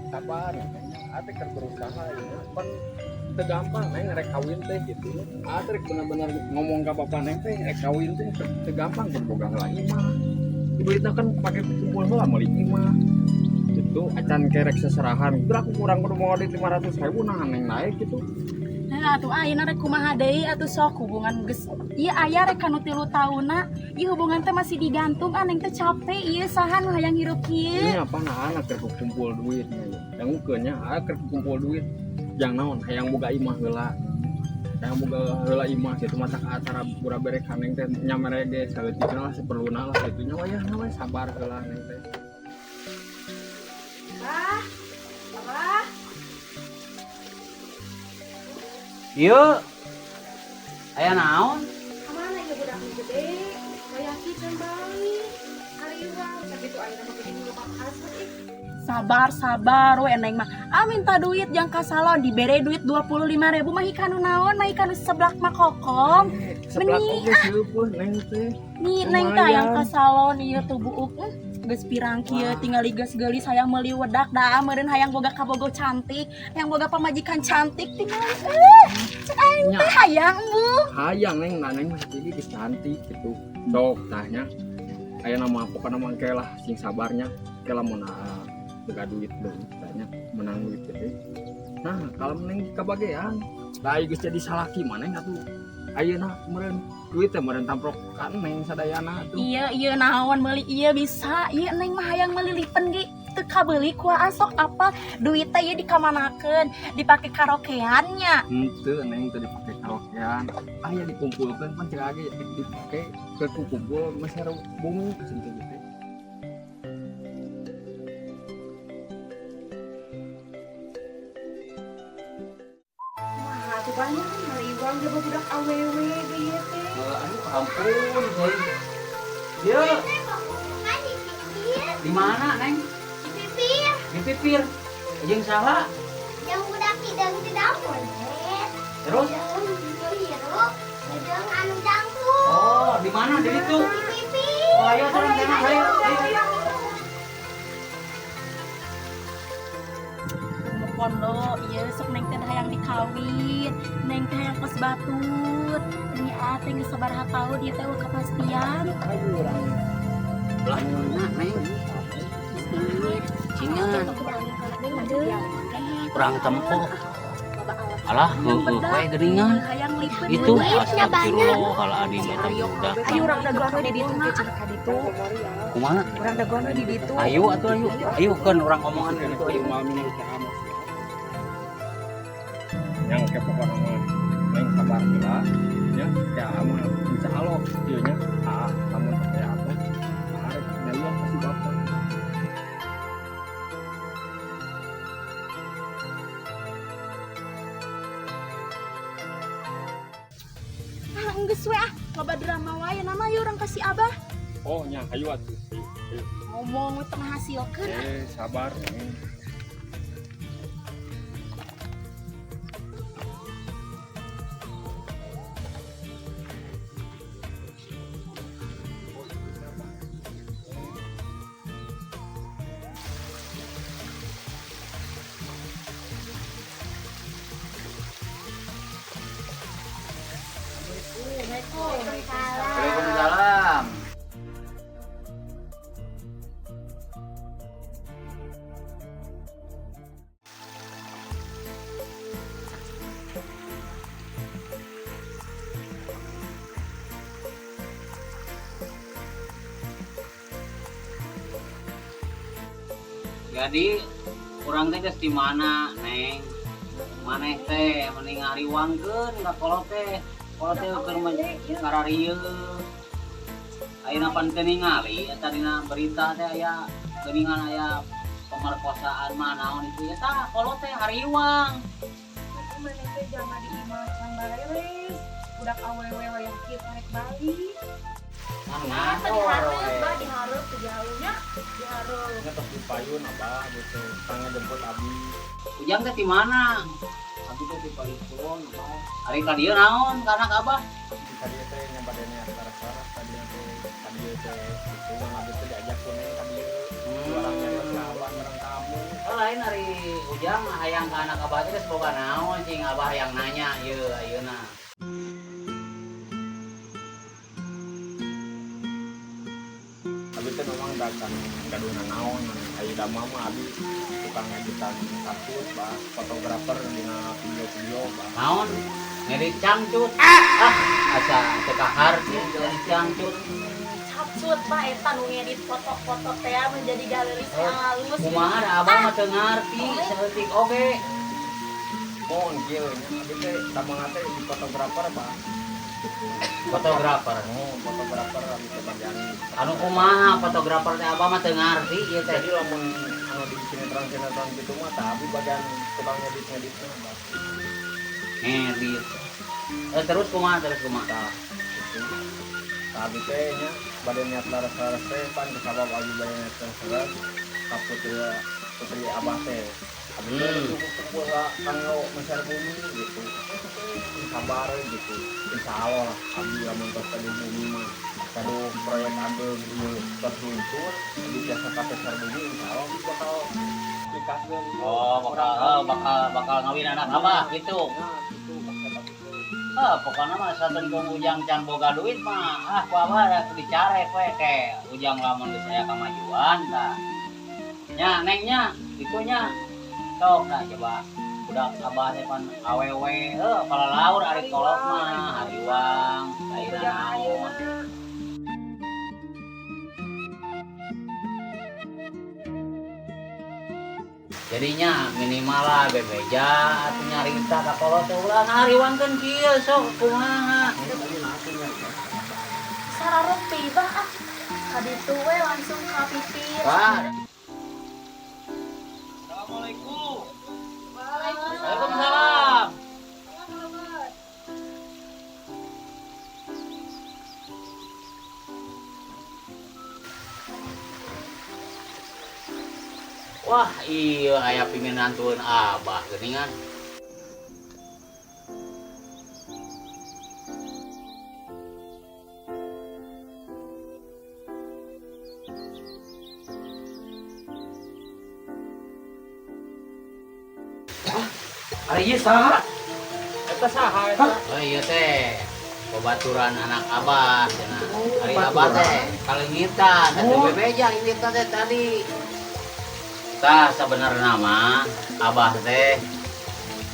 Sabar neng, ate keur berusaha ya. Pan teu gampang neng rek kawin teh gitu. Ate rek bener-bener ngomong ka bapak neng teh rek kawin teh teu gampang kudu boga heula imah. Duitna kan pake kumpul heula meuli imah. Gitu acan kerek seserahan. Geura aku kurang kudu mau duit 500.000 nah neng naik gitu. Nah, atuh ayeuna rek kumaha deui atuh sok hubungan geus ieu aya rek kanu 3 taunna. Ieu hubungan teh masih digantung ah neng teh capek ieu saha nu hayang hirup kieu. Ini apa nah anak keur kumpul duit nya. Dangukeun nya keur kumpul duit. Jang naon hayang boga imah heula. Hayang boga heula imah kitu mata ka acara pura bere ka neng teh nya mere ge saeutikna lah saperluna lah kitu nya wayahna we sabar heula neng teh. Bah, Abah. Ieu. Aya naon? Kamana ieu budak nu gede? Wayah kieu can balik. Hariwang sakitu ayeuna mah gede lupa kasar ih. Sabar sabar we neng mah. Ah minta duit jang ka salon dibere duit 25.000 mah ikanu naon mah ikanu seblak mah kokom. Seblak Meni, oge seueuh neng teh. Nih neng teh hayang ka salon ieu tuh buuk. Geus pirang kieu tinggal geus geulis hayang meuli wedak da meureun hayang boga kabogo cantik, hayang boga pamajikan cantik tinggal cek aing teh hayang bu. Hayang neng, nah neng mah jadi geus cantik gitu. Sok tah nya. Aya nama pokona mah engke lah sing sabarnya. Engke lah mun boga duit deui tah nya menang duit teh. Nah, kalau neng kabagean, da geus jadi salaki maneh atuh. Ayeuna meureun duit teh meureun tamprok ka neng sadayana atuh. Iya iya naon meuli iya bisa. Iya neng mah hayang meuli lipen ge teu kabeuli ku asok apa duit teh ieu dikamanakeun dipake karaokean nya. Henteu neng teu dipake karaokean. Aya dikumpulkeun pan cek age dipake ke kumpul meser bumi cenah gitu. Wah, atuh banyak hari uang dia budak awewe ge ieu teh. Aduh, ampun, Boy. Ieu. Di mana, Neng? Di pipir. Di pipir. Jeung saha? Yang budak hideung di dapur. Terus? Jeung hirup, jeung anu jangkung. Oh, di mana? Di situ. Di pipir. Oh, ayo turun sana, ayo. Ayo. Kondo, ieu sok neng teh hayang dikawin, neng teh hayang kos batur. Ini ate geus sabaraha taun ieu teh eueuh kepastian. Ayo urang. Belah mana, Neng? Cingan. Kurang tempo. Alah, heueuh we geuningan. Hayang lipen Itu Duitnya banyak. astagfirullahaladzim eta budak. Ayo urang dagoan we di ditu ge cenah ka ditu. Kumaha? Urang dagoan we di ditu. Ayo atuh ayo. Ayo keun urang omongan di ditu ayo. Ayo malam ini teh amos. Yang ke pokona mah neng sabar heula nya ke mah insyaallah ieu nya ah lamun teh apa arek nyalian pasti bapak. Ah geus we ah, loba drama wae nama ieu urang kasih abah. Oh nya hayu atuh. Ayo. Ngomong we teu ngahasilkeun. Sabar neng. Waalaikumsalam. Jadi urang teh geus di mana, Neng? Maneh teh mending ngariwangkeun ka kolot teh. Kolot teh keur ngararieu. Ayeuna pan teu ningali eta dina berita teh aya geuningan aya pemerkosaan mah naon itu ya tah kolot teh hariwang. Maneh teh jangan di imah can bareres. Budak awewe wayah kieu karek balik. Mana Eta dihareup, bah dihareup teu jauhnya, dihareup. Nya tos di payun abah gitu. Tangga jemput abi. Ujang teh di mana? Abi teh di payun abah. Ari ka dieu naon ka anak abah? Di ka dieu teh nya badene antara-sarah ka dieu teh ka dieu teh gitu. Abi teh diajak ku neng ka dieu. Orang nyarios ka abah bareng kamu. Oh, lain ari Ujang hayang ka anak abah teh geus boga naon cing abah hayang nanya ieu ayeuna. Abi teh memang dacan gaduhna naon aya damel mah abi tukang ngeditan takut bah fotografer dina video-video bah. Naon? Ngedit cangcut. Ah, asa teu kaharti ngedit cangcut. Capcut bah eta nu ngedit foto-foto teh menjadi galeris halus. Kumaha da abah mah teu ngarti saeutik oge. Mohon kieu nya abi teh damel teh di fotografer bah. Fotografer. Oh, fotografer abi teh bagian. Anu kumaha fotografer teh abah mah teu ngarti ieu teh. Jadi lamun anu di sinetron-sinetron gitu mah tah abi bagian tukang ngedit-ngeditna bah. Ngedit. Terus kumaha Tah gitu. Tah abi teh nya bade niat laras-laras teh pan kusabab abi bade niat laras-laras ka putri abah teh. Abi teh cukup kumpul ka kanggo meser bumi gitu. Sabar gitu. Insyaallah lah abi lamun tos ka bumi mah gaduh proyek ageung ieu tos luncur abi biasa ka peser bumi insyaallah abi bakal dikaskeun. Oh, bakal ngawin anak abah gitu. Nah, gitu bakal gitu. Ah, pokoknya mah satengkung Ujang can boga duit mah ah ku abah da dicarek we ke Ujang lamun geus aya kamajuan tah. Nya neng nya kitu nya. Sok tah coba budak abah teh pan awewe heuh palalaur ari kolot mah hariwang lain naon. Jadinya minimal lah bebeja atuh nyarita ka kolot teh ulah ngariwangkeun kieu sok kumaha. Sararupi bah ah. Ka ditu we langsung ka pipir. Bah. Assalamualaikum. Waalaikumsalam. Wah, iya aya pingin nantueun abah geuningan. Ari ieu saha? Eta saha eta? Oh iya teh, babaturan anak abah cenah. Ari abah teh kalengitan, atuh bebeja ini teh tadi. Tah sabenerna mah abah teh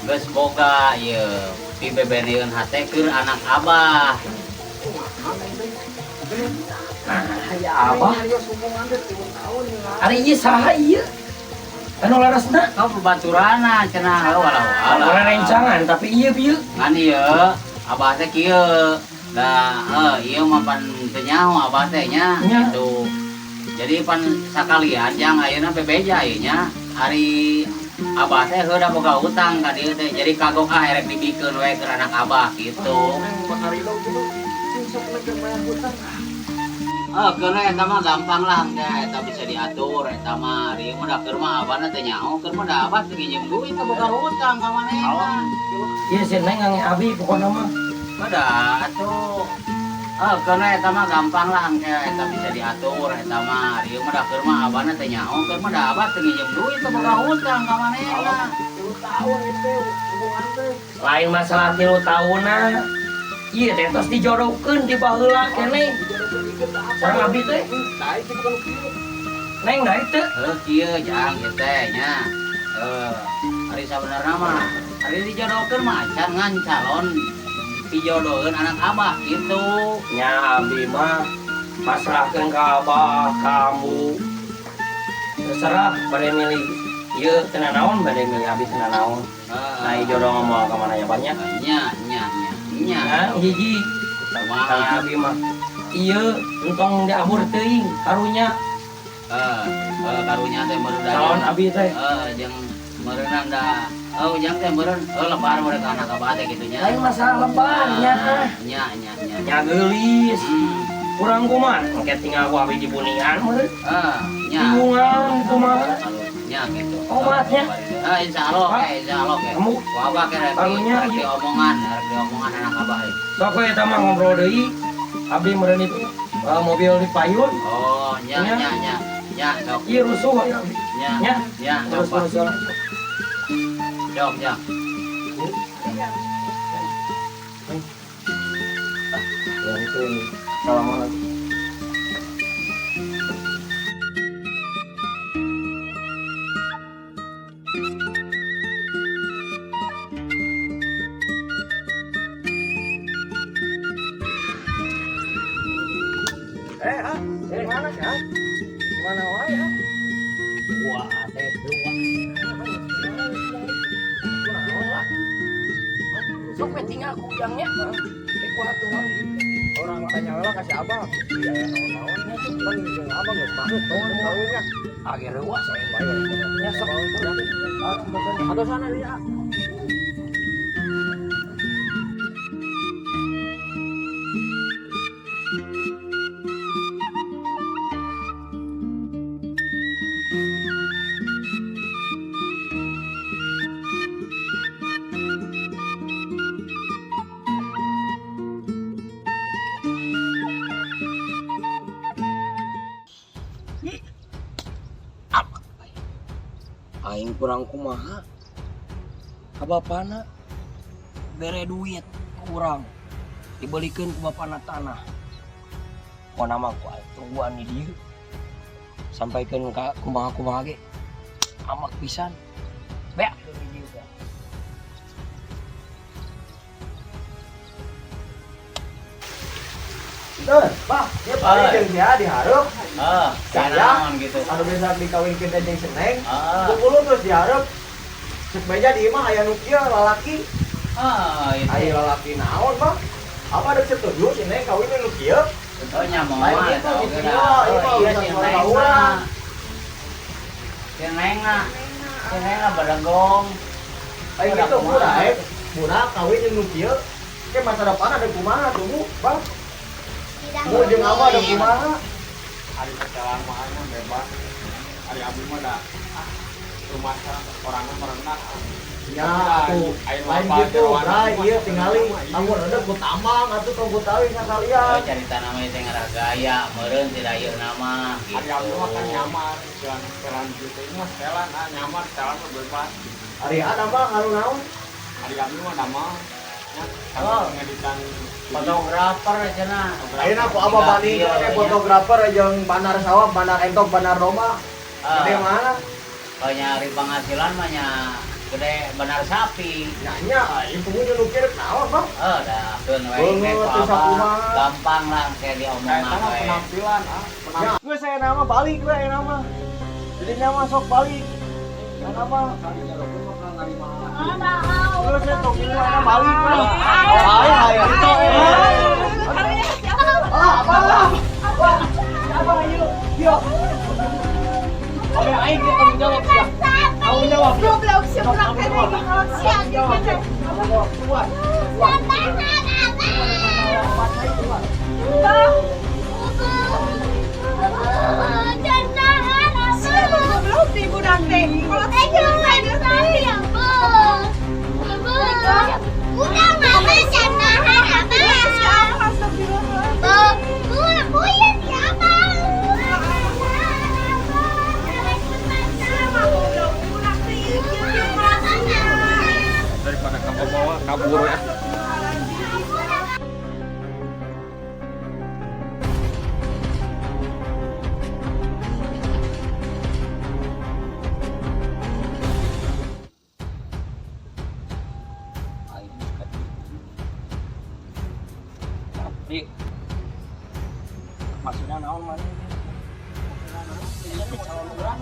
geus boga ieu pibebeneun hate keur anak abah. Nah, ya abah. Ari ieu saha ieu? Anu larasna? Kau babaturanna cenah heuh walau ala. Urang rencangan tapi ieu bieu. Ngan ieu abah teh kieu. Da heuh ieu mah pan teu nyaho abah teh nya gitu. Jadi pan sakalian jang ayeuna bebeja ieu nya ari abah teh heuh da boga utang ka dieu teh. Jadi kagok ah erek dibikeun we keur anak abah gitu. Oh, keuna eta mah gampang lah engke eta bisa diatur eta mah. Ieu mah da keur mah abahna teh nyaho, keur mah da abah teh nginjem duit teh boga hutang ka manehna. Ieu si Neng ngange abi pokona mah. Ada atuh. Oh, keuna eta mah gampang lah engke eta bisa diatur eta mah. Ieu mah da keur mah abahna teh nyaho, keur mah da abah teh nginjem duit teh boga hutang ka manehna. 3 tahun itu hubungan teh. Lain masalah 3 tahunan. Ieu teh tos dijodohkeun di baheula keneh. Sareng abi teh. Neng daek teu? Heuh kieu jang ieu teh nya. Heuh, ari sabenerna mah ari dijodohkeun mah acan ngan calon dijodohkeun anak abah gitu. Nya abi mah pasrahkeun ka abah kamu. Terserah bade milih ieu teu nanaon bade milih abi teu nanaon. Nah, jodoh moal ka mana nya banyak. Nya nya nya. Nya. Nah, hiji. Kumaha abi mah ieu entong diabur teuing karunya. Karunya teh meureun calon abi teh. Jeung meureunna da ujang teh meureun lebar meureun ka anak abah teh kitu nya. Lain masalah lebar nya. Nya nya nya. Nya geulis. Kurang kumaha engke tinggal ku abi di Buningan meureun. Nya. Bingungan kumaha. Nya gitu. Obatnya. Insyaallah ke, insyaallah ke. Kamu ku abah ke rek diomongan, rek diomongan anak abah ieu. Sok we eta mah ngobrol deui. Abi meureun itu mobil di payun. Oh, nya nya nya. Ya, sok. Ieu rusuh ya. Ya. Nya. Ya, Terus sok. terus jalan. Sok, ya. Ya itu ini. Assalamualaikum. Eh, ah, dari mana sih, ah? Mana wae, ah? Wah, teh dua. Sok we tinggal ku ujangnya. Eh, ku atuh wae. Orang tanya lah kasih abah. Iya, ya, naon-naon. Pan jeung abah geus banget tong kawinnya. Ah, ge reuas we. Bae. Ya sok. Atau sana dia. Aing kurang kumaha ka bapana bere duit kurang dibelikeun ku bapana tanah pokona mah ku aing tungguan di dieu sampaikeun ka kumaha-kumaha ge amak pisan beak di dieu teh. Tuh, Pak, dia paling jeung sia dihareup. Ah, Saya. naon gitu. Anu biasa dikawinkeun teh jeung Seneng. Ah. Pukul terus dihareup. Cek beja di imah aya nu kieu lalaki. Ah, itu. Aya lalaki naon, Pak? Apa ada setuju si Neng kawin nu kieu? Oh, nya moal Lain eta gitu, oge gitu. dah. Iya, Oh, iya urusan si keluarga Neng urang. mah. Si Neng mah. Si Neng mah badegong. Ayo gitu budak eh. Budak kawin jeung nu kieu. Ke masa depan ada kumaha tuh, Bu, Bang? Tidak Bu jeung abah ada kumaha? Ari setelan mah nya bebas. Ari abdi mah da ah rumah orangnya merendah. Ya, tuh lain gitu, Bray, iya tingali amun ada ku tamang atuh tong ku tawi Oh, sakalian. carita nama teh ngarah gaya, meureun tidak ieu nama gitu. Ari abdi mah kan nyamar, jalan setelan gitu mah setelan ah nyamar setelan mah bebas. Ari ada mah anu naon? Ari abdi mah damel nya Oh. ngeditan Fotografer cenah. Ayeuna ku abah banding Iya, ke fotografer jeung bandar sawah, bandar entok, bandar Roma. Gede mana? Kalau nyari penghasilan mah nya gede benar sapi. Nya nya ieu pugu nu kieu naon, Bang? Oh, dah keun we Beungeut ge ku teu abah. sakumaha. Gampang lah kayak Kayak diomongan sama we. penampilan ah, penampilan. Geus saya nama balik we aya nama. Jadi nama sok balik. Ya nama. Geus saya tong mana balik we. Hai hai. Ah, apa lah? Apa ayo? Yo. Oke, aing dia tanggung jawab ya. Tanggung jawab. Goblok si budak teh kalau sia Tanggung jawab. Tanggung jawab. Keluar. Keluar. Keluar. Sia goblok di budak teh. Kalau sia Udah mama canahan apa? Siapa? Daripada kabawa kabur ya. Aing ka dieu. Tapi maksudnya naon maneh? Maksudna naon? Calon urang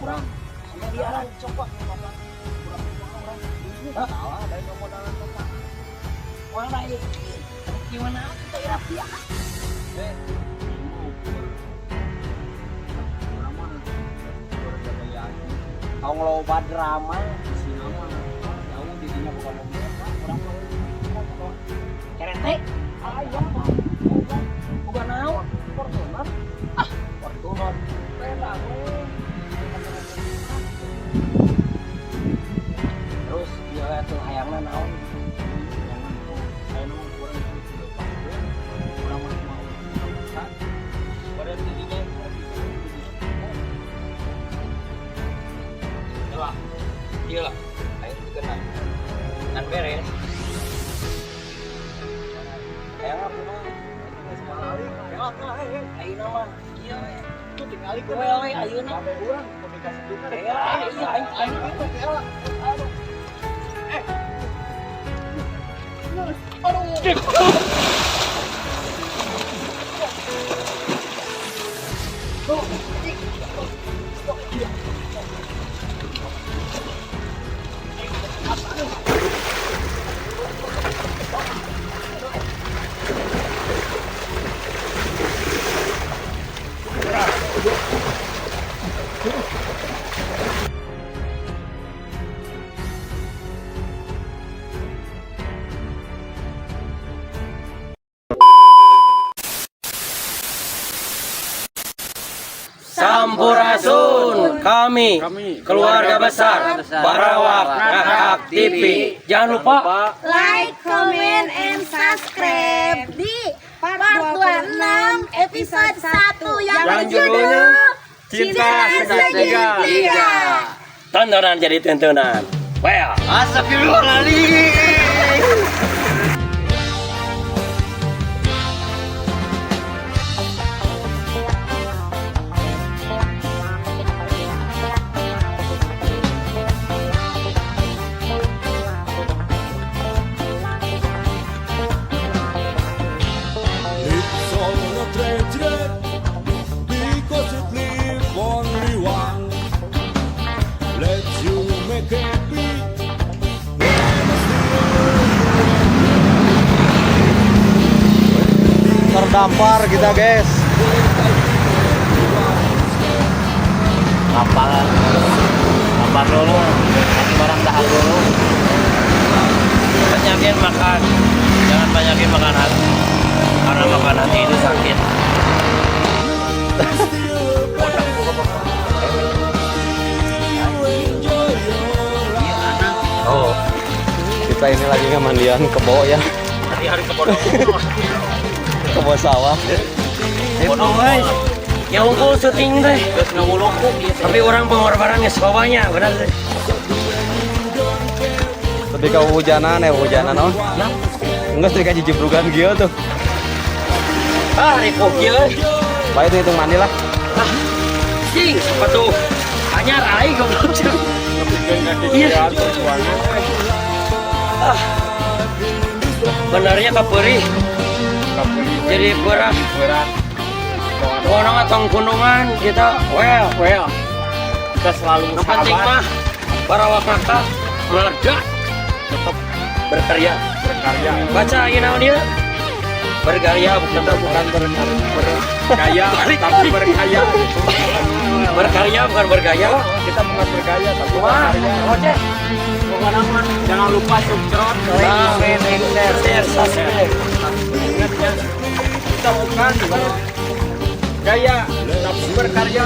kurang biaran coba salah dari pemodalan coba mana ini gimana kita ya tong loba drama di sini mah jauh didinya bukan mobil kurang kerete ayam bukan naon Fortuner ah Fortuner beda terus dia Ayeuna mah kieu we. Well we ayeuna. Iya, aing aing. Sampurasun kami keluarga besar Barawak Ngakak TV. Jangan lupa Like, comment, and subscribe di part 26 episode 1 yang Yang berjudul judulnya Cinta Segitiga. Tontonan jadi tontonan. Well. Astagfirullahaladzim. It's all a tragedy because it leave only one. Let you make happy. Terdampar kita, guys. Kapal. Kapal dulu. Kasih barang dahar dulu. Banyakin makan. Jangan banyakin makan hati. Karena makan hati itu sakit. Iya anak. Oh, Kita ini lagi ngemandian kebo ya. hari-hari kebodoh. Kebo sawah. Bodoh guys. Ya unggul syuting teh. Terus ngawulukuk ieu teh. Tapi orang pengorbanan geus bawanya, benar sih. Tapi kau hujanan ya, hujanan oh. Enggak sih kayak jejebrugan gitu tuh. Ah, ripuh kieu. Baik itu hitung mandi lah. Ah, cing, sepatu anyar aing goblok. Iya. Ah. Benarnya kapeurih. Jadi berat. Berat. Pokoknya tong gunungan kita well. Well, kita selalu Yang penting sahabat, mah para wakaka meledak tetap berkarya. Berkarya. Baca ieu naon ieu? Berkarya bukan Kita bukan bergaya, tapi berkaya. Berkarya bukan bergaya. Kita bukan bergaya, tapi Wah, berkarya. oke. Pokoknya mah Jangan lupa subscribe, Nah, like, comment, and share. Share, subscribe. Ingat ya, kita bukan bergaya, tapi berkarya.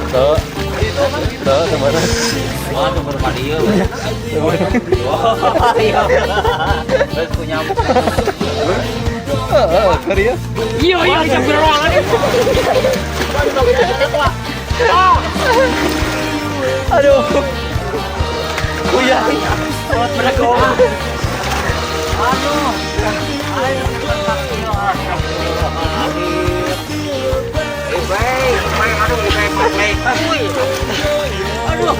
Tuh. Tuh, sebenarnya. Wah, tuh berpadi ieu. Oh, iya. Terus punya Heeh, serius. Iya, iya, bisa berulang. Aduh. Puyeng. Berdoa. Aduh. Ayo, baik, baik, aduh, baik, baik. Aduh. Aduh.